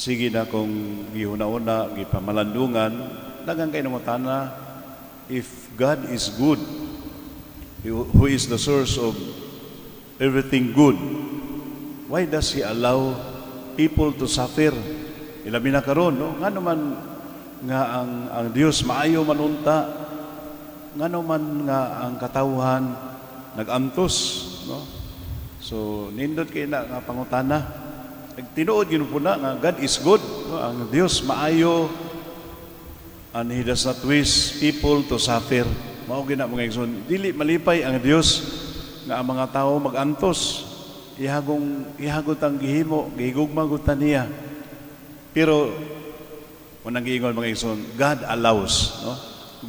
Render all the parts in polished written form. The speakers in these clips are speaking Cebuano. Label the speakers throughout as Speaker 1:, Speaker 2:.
Speaker 1: Sige na kung gihuna-una, gipamalandungan, daghan kay nangutana, if God is good, who is the source of everything good, why does He allow people to suffer? Ilabi na karon, no? Nga naman nga ang Dios maayo man unta, ngano man nga ang katawhan nagantos, no? So nindot kay na nga pangutana. Tinuod gyud po na nga God is good, no? Ang Dios maayo and He does not wish people to suffer. Mao gyud na, mga igsoon. Dili malipay ang Dios nga ang mga tao magantos. Ihagong tang gihimo, gihigugma gud ta niya. Pero unang giingon, mga igsoon, God allows, no?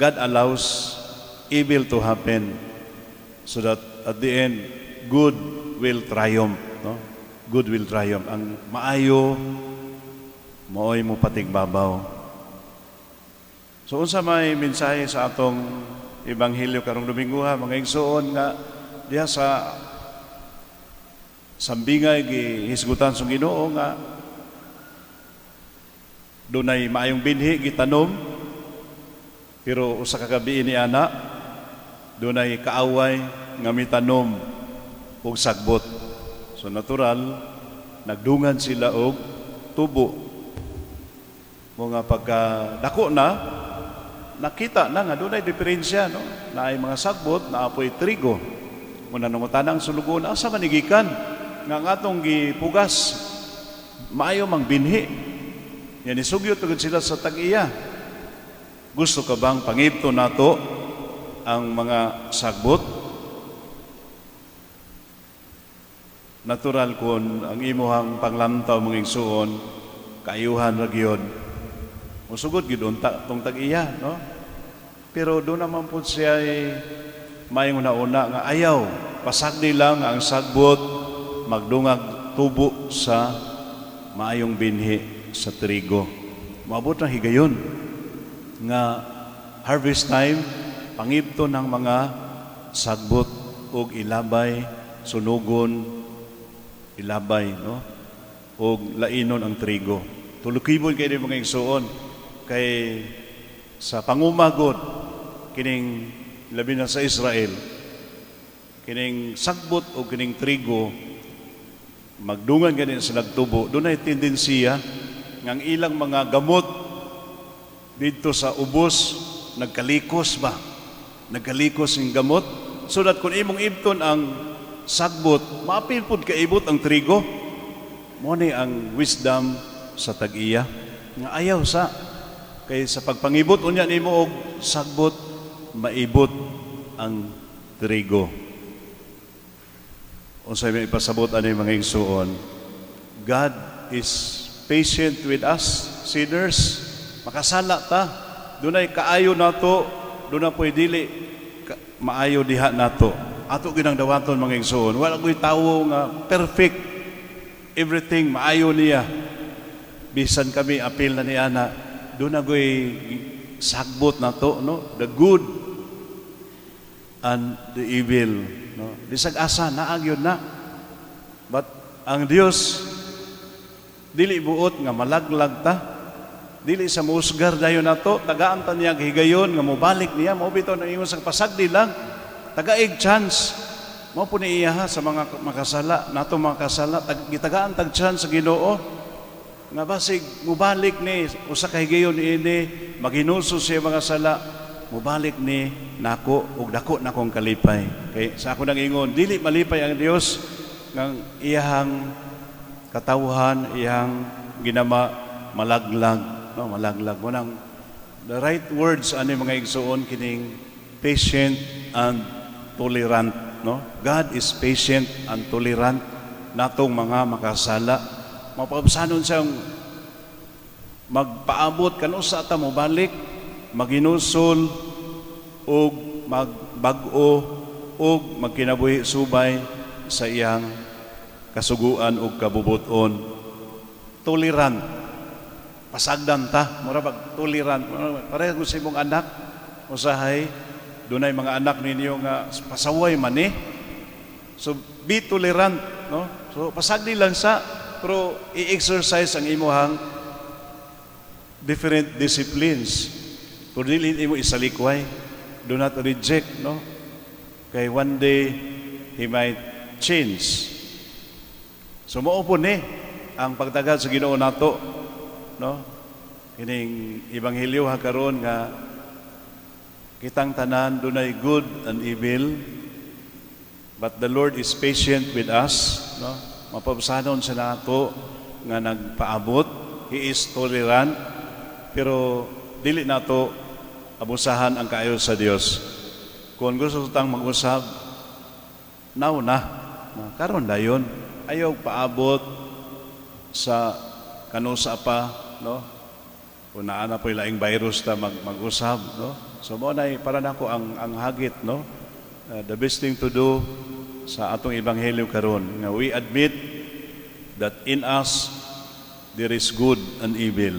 Speaker 1: God allows evil to happen so that at the end good will triumph, no? Good will triumph. Ang maayo maoy mo patigbabaw. So unsa may mensahe sa atong ebanghelyo karong Domingo, mga igsoon, nga diha sa sambingay gihisgutan sa Ginoo nga dunay maayong binhi gitanom, pero usa ka gabi ni ana dunay kaaway nga mitanom og sagbot? So natural, nagdungan sila og tubo. Mga pagka dako na, nakita na nga dunay diferensya, no? Naay mga sagbot, naa poy trigo. Muna nangutana ang sulugoon, asa man ni gikan nga ang atong gipugas maayo mang binhi? Yan isugyot tugod sila sa tag-iya. Gusto ka bang pangibto nato ang mga sagbot? Natural, kung ang imuhang panglantaw, mga igsuon, kaayuhan ra gyud, musugod gyud unta tong tag-iya, no? Pero duna man pud siya ay maayong una-una nga ayaw pasagdi lang ang sagbot magdungag tubo sa maayong binhi, sa trigo. Maabot ang higayon nga harvest time, pangibto ng mga sagbot ug ilabay, sunugon, ilabay, no, ug lainon ang trigo. Tulukibon kay mga igsuon, kay sa pangumagod kining, labi na sa Israel, kining sagbot o kining trigo magdungan ganin sa nagtubo, dunay tendensiya nga ang ilang mga gamot didto sa ubos nagkalikos ba, nagkalikos yung gamot, so that kung imong ibton ang sagbot, maapil pud kaibot ang trigo. Mao ni ang wisdom sa tag-iya nga ayaw sa, kay sa pagpangibot unya nimo og sagbot, maibot ang trigo. Unsay may ipasabot ani, mga igsuon? God is patient with us sinners. Makasala ta, dunay kaayo nato, duna po'y dili maayo diha nato. Ato ginang dawaton, mga igsuon. Wala ko'y tawo nga perfect, everything maayo niya. Bisan kami apil na ni ana, duna go'y sagbot nato, no? The good and the evil, no? Bisag asa naa gyud na. But ang Dios dili buot nga malaglag ta, dili sa muusgar dayon nato. Tagaan ta niya higayon nga mobalik niya. Mao bitaw nang ingon sa pasagdi lang, tagaig chance. Mao po ni iya ha, sa mga makasala nato, mga kasala, gitagaan tag chance sa Ginoo nga basig mubalik ni usa ka higayon ini, maghinulsol siya mga sala, mubalik ni nako ug dako na kong kalipay. Kay sa ako nang ingon, dili malipay ang Dios ng iyahang katawhan, iyang ginama, malaglag, no? Malaglag. Mao nang the right words ani, mga igsuon, kining patient and tolerant, no? God is patient and tolerant natong mga makasala. Mapabsanon siyang magpaabot kanusa ta mobalik, maghinulsol ug magbag-o ug magkinabuhi subay sa iyang kasuguan ug kabubuton. Tolerant, pasagdan ta, mura bag tolerant. Pareho sa imong anak. Usahay dunay mga anak ninyo nga pasaway man ni, so be tolerant, no? So pasagdi lang sa, pero i-exercise ang imuhang Different disciplines. Pero dili imo isalikway. Do not reject, no? Kay one day he might change. So mao po ni ang pagtagad sa Ginoo nato, no? Kining ebanghelyo ha karon nga kitang tanan dunay good and evil, but the Lord is patient with us, no? Mapabsanon sa nato nga nagpaabot. He is tolerant, pero dili nato abusahan ang kaayo sa Dios. Kung gusto tang mag-usab, now na. Karon dayon. Ayaw paabot sa kanusa pa, no? Kung naa na po'y laing virus ta mag-usab, no? So mao na para nako ang hagit, no? The best thing to do sa atong ebanghelyo karon nga we admit that in us there is good and evil.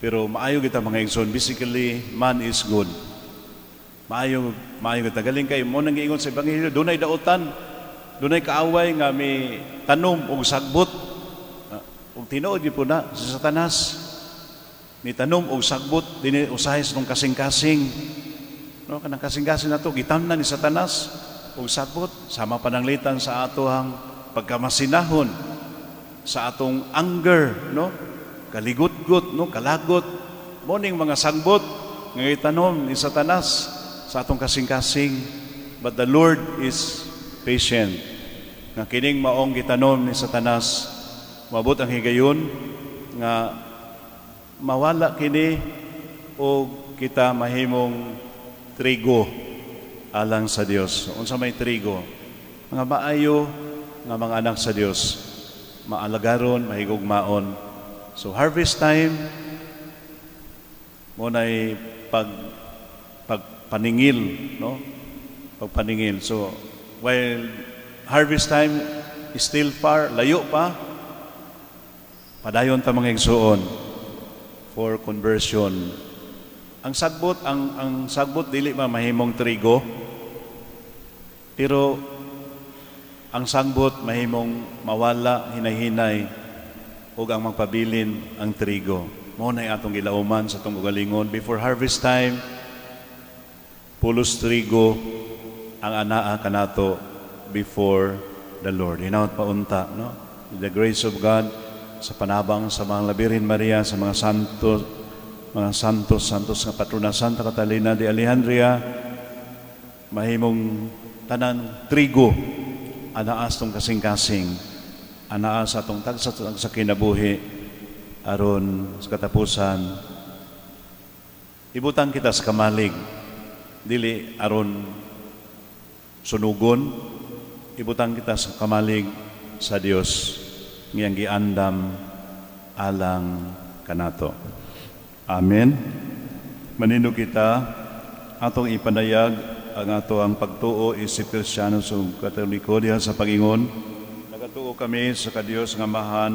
Speaker 1: Pero maayo kita, mga igsoon, basically man is good. Maayo maayo kita galing kay mao nang giingon sa ebanghelyo, dunay dautan, dunay kaaway nga mi tanom og sagbot. Ug tinuod gyud po na si Satanas ni tanom og sagbot dinhi usahay sa tong kasing-kasing. No, kanang kasing-kasing nato gitamnan ni Satanas og sagbot, sama pananglitan sa atoang pagkamasinahon, sa atong anger, no? Kaligutgot, no? Kalagot. Mao ning mga sagbot nga gitanom ni Satanas sa atong kasing-kasing. But the Lord is patient. Nga kining maong gitanom ni Satanas, moabot ang higayon nga mawala kini o kita mahimong trigo alang sa Dios. So, unsa may trigo? Mga maayo nga mga anak sa Dios, maalagaron, mahigugmaon. So harvest time mao nay pagpaningil, no? Pagpaningil. So while harvest time is still far, layo pa, padayon ta, mga igsuon, for conversion. Ang sagbot, ang sagbot dili ma mahimong trigo. Pero ang sagbot mahimong mawala hinay-hinay ug ang magpabilin ang trigo. Mao na atong gilauman sa atong kaugalingon before harvest time, pulos trigo ang anaa kanato before the Lord. Hinaot paunta, no? With the grace of God, sa panabang sa mga Birhen Maria, sa mga santos, santos nga patrona Santa Catalina de Alejandria, mahimong tanan trigo anaa sa atong kasing-kasing, anaa sa atong tagsa sa kinabuhi, aron sa katapusan ibutang kita sa kamalig, dili aron sunugon, ibutang kita sa kamalig sa Dios ngiyang giandam alang kanato. Amen. Manindog kita, atong ipanayag ang ato ang pagtuo isip Kristiyano sa Katoliko diha sa pag-ingon. Nagatuo kami sa kadiyos nga Amahan.